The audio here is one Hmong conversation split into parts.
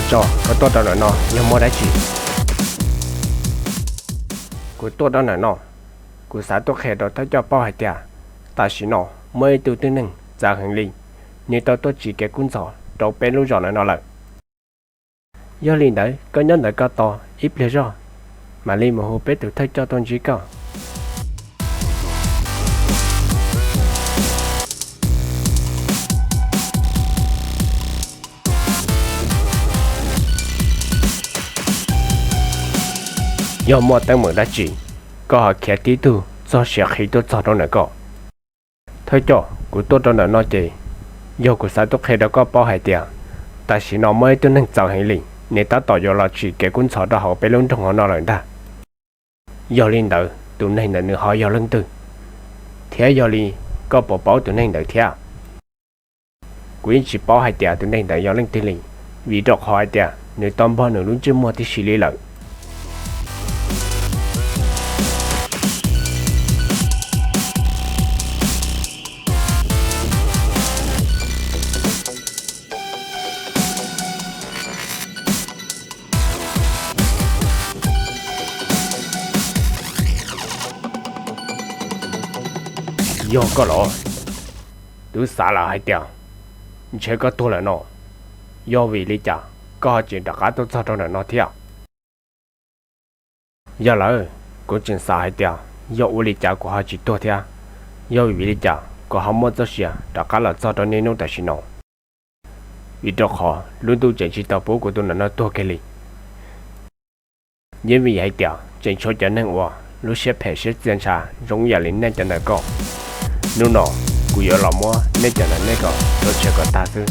Tso, koj tuaj rau ntawm no yog muaj dab tsi? Kuv tuaj rau ntawm no, kuv xav tuaj qhia rau thawj coj paub hais tias tam sim no muaj ib tug tib neeg txawv heev li, nws tau tuaj tsim kev kub ntxhov rau peb lub zos ntawm no lawm. Yog li ntawd koj nyob ntawm koj tos ib pliag zog, mam li mus hu peb tus thawj coj tuaj ntsib koj. Yog muaj teeb meem dab tsi, koj ho khiav tib tug txog siav qhi tuaj txog rau ntawm koj. Thawj coj, kuv tuaj rau ntawm no ces yog kuv xav tuaj qhia rau koj paub hais tias tam sim no muaj ib tug neeg txawv heev li, nws tab tom yuav los tsim kev kub ntxhov rau hauv peb lub nroog hauv no lawm ntag. Yog li ntawd tus neeg ntawd nws ho yog leej twg, thiab yog li koj puas paub tus neeg ntawd thiab? Kuv yeej tsis paub hais tias tus neeg ntawd yog leej twg li, vim rau qhov hais tias nws tau npog nws lub ntsej muag tib si li lawm. Yog koj los? Twb xav lawm hais tias ntshe koj tuag lawm no, yog vim li cas koj ho tseem rov qab tuaj txog rau ntawm no thiab? Yog lawm, kuv tseem xav hais tias yog ua li cas kuv ho tsis tuag thiab, yog vim li cas kuv ho muaj txoj sia rov qab los txog rau niaj hnub tam sim no. Vim rau qhov lub ntuj tseem tsis tau pub kuv tus ntawm no tuag kiag li. Yeej vim hais tias tseem tshuav cov neeg uas lub siab phem siab txias ntsha zoo yam li nej cov ntawm koj. Hnub no kuv yuav los muab nej cov ntawm nej kom rau tshia kom tag xwb.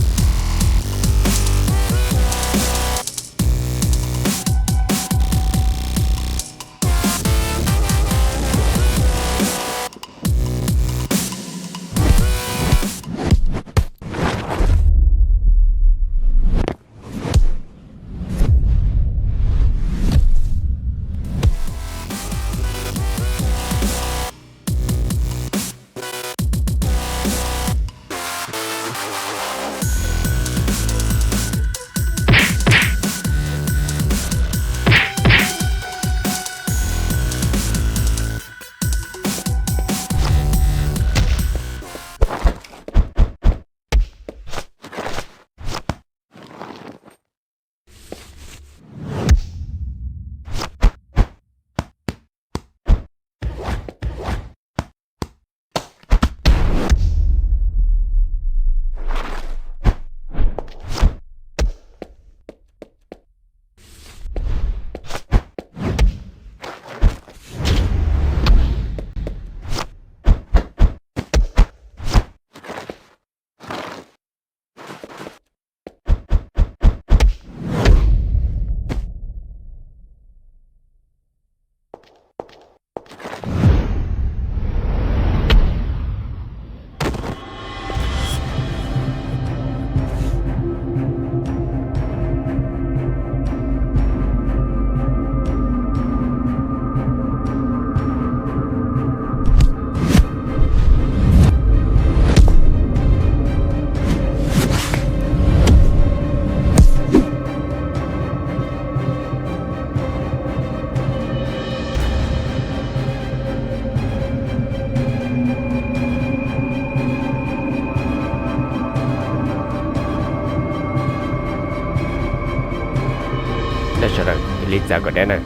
Nej sawv daws cia li txav kom deb nawb,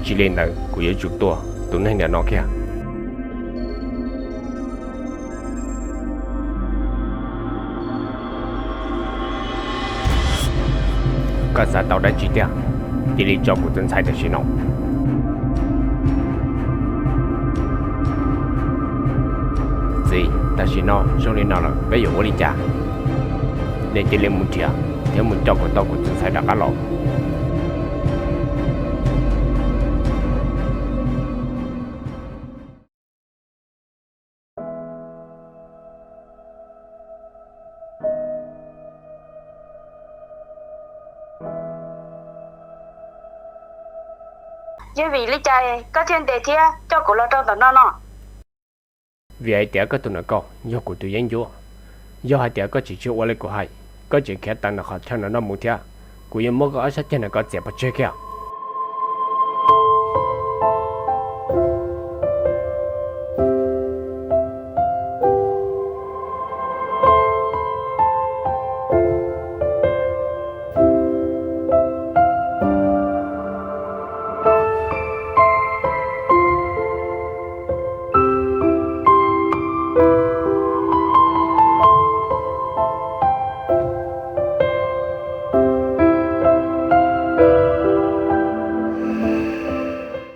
tsis li ntawd kuv yuav tsum tua tus neeg ntawm no kiag. Koj xav tau dab tsi tiag, cia li tso kuv tus ntxhais tam sim no. Txiv, tam sim no zoo li no lawm peb yuav ua li cas? Nej cia li mus nrhiav thiab mus coj kom tau kuv tus ntxhais rov qab los. Yog vim li cas koj thiaj ntes thiab coj kuv los rau ntawm no no? Vim hais tias koj tus ntawm koj yog kuv tus yeeb ncuab. Yog hais tias koj tseem tsis ua li kuv hais, koj tseem khiav tawm ntawm qhov chaw ntawm no mus thiab, Kuv yuav muab koj ob sab ceg no koj txiav pov tseg kiag.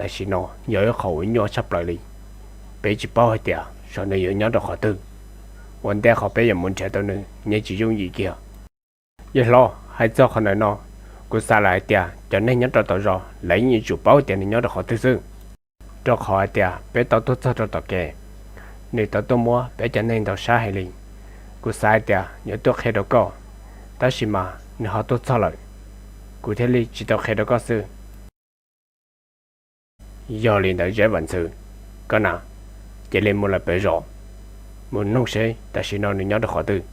Tam sim no yog ib qho uas nyuaj tshaj plaws li. Peb tsis paub hais tias saum nws yuav nyob rau qhov twg. Ua ntej qhov peb yuav mus nrhiav tau nws yeej tsis yooj yim kiag. Yawg hlob, hais txog qhov ntawm no, kuv xav lawm hais tias cov neeg nyob rau tom zos lawv yeej yuav tsum paub tias nws nyob rau qhov twg xwb. Rau qhov hais tias peb tau tuaj txog rau tom kev, nws tau tuaj muab peb cov neeg ntaus sab heev li. Kuv xav hais tias yuav tuaj qhia rau koj, tab sis mas nws ho tuaj txog lawm, kuv thiaj li tsis tau qhia rau koj xwb. Yog li ntawd Zeb Vam Ntxhw, koj na, cia li mus lawm pem zos, mus noog seb tam sim no nws nyob rau qhov twg.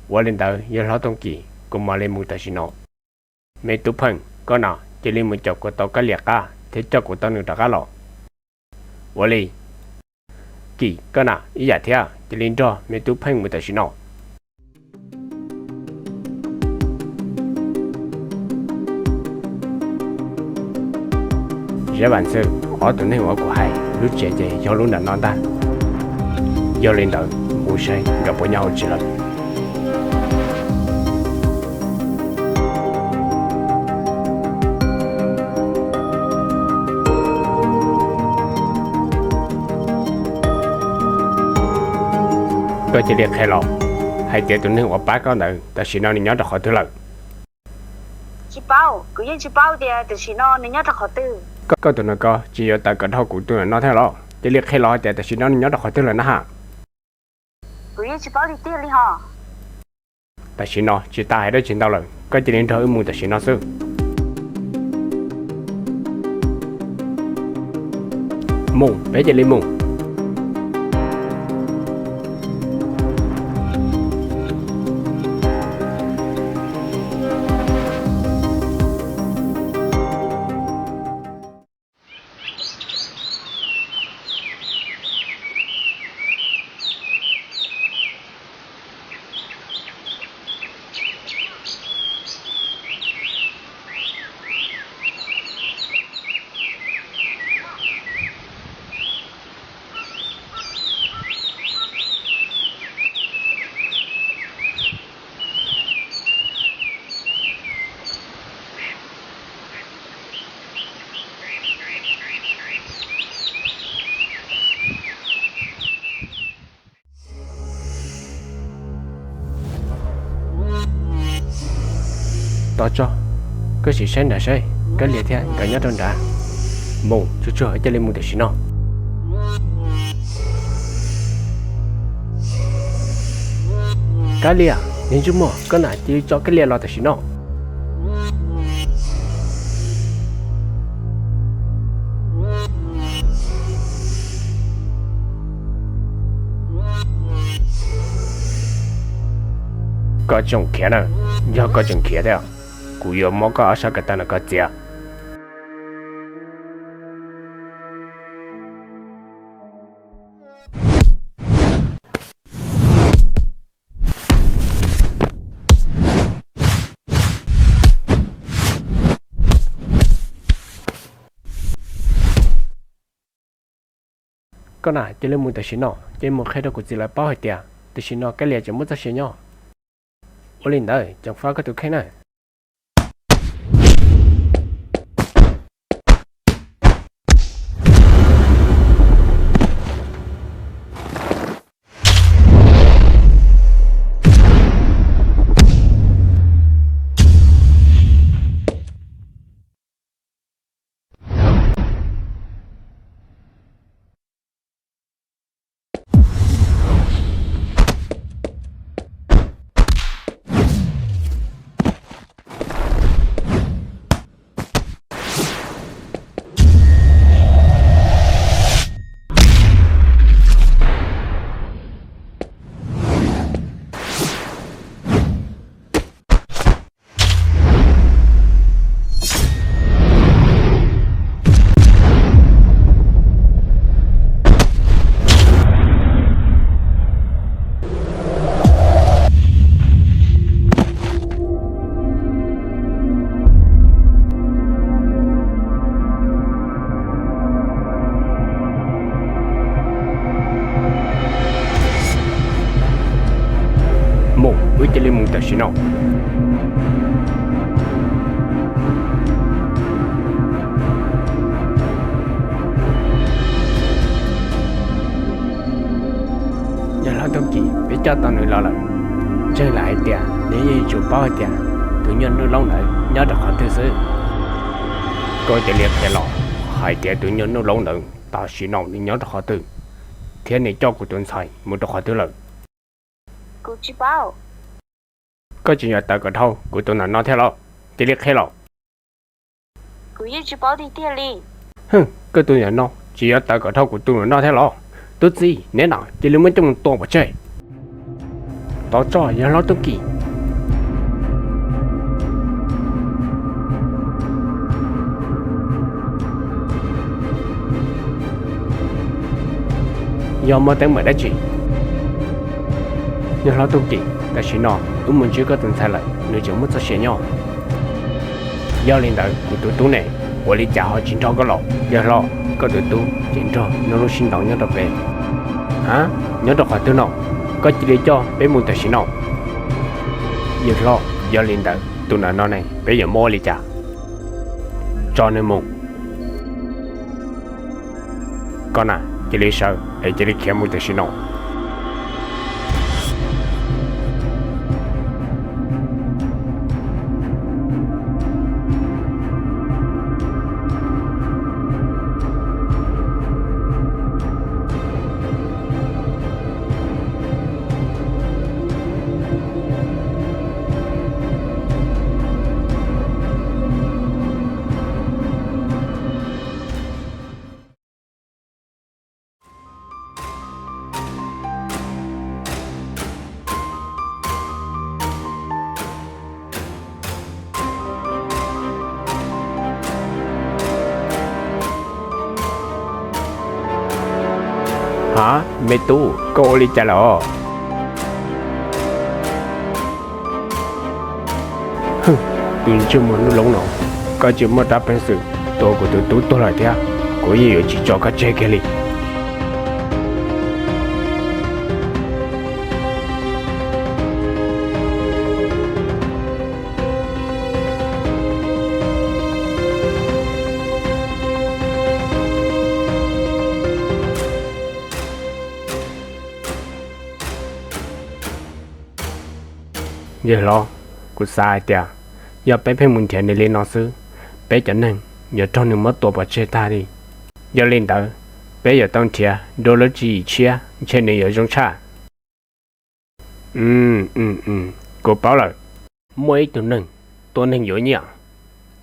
Ua li ntawd yawg hlob Tooj Kim, kuv mam li mus tam sim no. Me tub Pheej, koj na, cia li mus caum kuv tau Kab Lias qab thiab coj kuv tau nws rov qab los. Ua li. Kim, koj na, ib yam thiab, cia li nrog me tub Pheej mus tam sim no. Zeb Vam Ntxhw, ob tug neeg uas kuv hais lub tsev ces yog lub nram no ntag. Yog li ntawd mus saib nkawd puas nyob hauv tsev lawm. Koj cia li qhia los hais tias tus neeg uas pab koj ntawd tam sim no nws nyob rau qhov twg lawm? Tsis paub, kuv yeej tsis paub tias tam sim no nws nyob rau qhov twg. Koj tus no koj tsis yuav tawm kom dhau kuv tus no thiab los? Cia li qhia los hais tias tam sim no nws nyob rau qhov twg lawm na ha. Kuv yeej tsis paub tiag tiag li ho. Tam sim no tsis tas hais dab tsi ntau lawm, koj cia li nrog wb mus tam sim no xwb. Mus, peb cia li mus. Tos tso, koj sim saib nram saib, Kab Lias thiab nkawd nyob rau nrad. Mus, tsuag tsuag cia li mus tam sim no. Kab Lias, niag ntsej muag, koj na cia li tso Kab Lias los tam sim no. Koj tseem khiav na, yog koj tseem khiav thiab, kuv yuav muab koj ob sab ko taw no koj txiav. Koj na cia li mus tam sim no, cia li mus qhia rau kuv txiv lawv paub hais tias tam sim no Kab Lias tseem muaj txoj sia nyob. Ua li ntawd ceev faj koj tus kheej na. peb mus tam sim no. Yawg hlob Tooj Kim, peb coj tau nws los lawm. Ntseeg lawm hais tias nws yeej yuav tsum paub hais tias tus nyuag Nuj Loob ntawd nyob rau qhov twg xwb. Koj cia li qhia los hais tias tus nyuag Nuj Loob ntawd tam sim no nws nyob rau qhov twg, thiab nws coj kuv tus ntxhais mus rau qhov twg lawm. Koj tsis yuav tawv kom dhau kuv tus ntawm no thiab los? Cia li qhia los. Hwm, koj tus ntawm no tsis yuav tawv kom dhau kuv tus ntawm no thiab los? Tub txib, neb no cia li muab coj mus tua pov tseg. Tov tso yawg hlob Tooj Kim. Yog muaj teeb meem dab tsi? Yawg hlob Tooj Kim, tam sim no wb mus ntsib koj tus ntxhais lawm, nws tseem muaj txoj sia nyob. Yog li ntawd kuv tus tub ne, ua li cas ho tsis nrog koj los? Yawg hlob, koj tus tub ces nrog Nuj Loob sib ntaus nyob rau pem. A, nyob rau qhov twg no? Koj cia li coj peb mus tam sim no. Yawg hlob, yog li ntawd tus ntawm no ne peb yuav muab ua li cas? Tso nws mus. Koj na, cia li sawv es cia li khiav mus tam sim no. Ha, me tub, koj ua li cas lawm? Tus ntsej muag Nuj Loob no, koj tsis muaj rab peev xwm tua kuv tus tub tuag lawm thiab, kuv yeej yuav tsis tso koj tseg kiag li. Yawg hlob, kuv xav hais tias yog peb pheej mus nrhiav nws li no xwb, peb cov neeg yuav raug nws muab tua pov tseg tag li. Yog li ntawd, peb yuav tau nrhiav dua lub tswv yim tshiab ntshe nws yuav zoo tshaj. Kuv paub lawm. Muaj ib tug neeg tua neeg yuav nyiaj,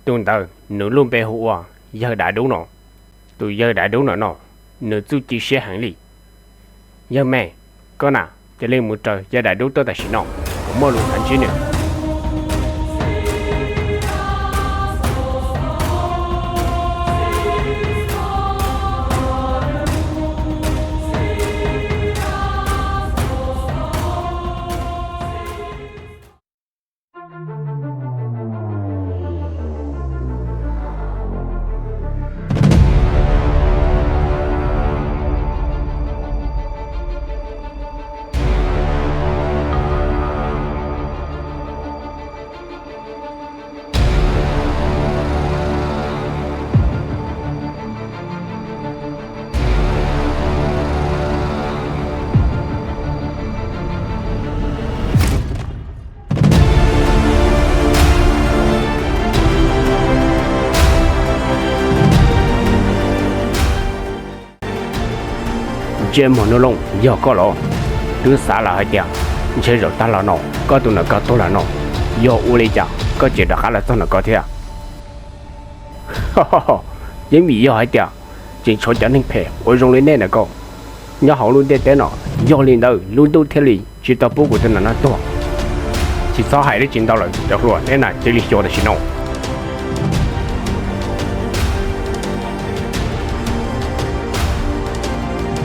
tus ntawd nws lub npe hu ua yawg dav dub no. Tus yawg dav dub no no, nws txuj ci siab heev li. Yawg me, koj na, cia li mus raws yawg dav dub tuaj tam sim no, kuv muaj lus xav ntsib nws. Ntsej muag Nuj Looj, yog koj los? Twb xav lawm hais tias ntshe zaum tag los no koj tus nam koj tuag lawm no, yog ua li cas koj tseem rov qab los txog nam koj thiab? Yeej vim yog hais tias tseem tshuav cov neeg phem ua zoo li nej nam koj nyob hauv lub ntiaj teb no, yog li ntawd lub ntuj thiaj li tsis tau pub kuv tus nam no tuag. Tsis txhob hais dab tsi ntau lawm, cov hluas, neb na cia li xyuas tam sim no.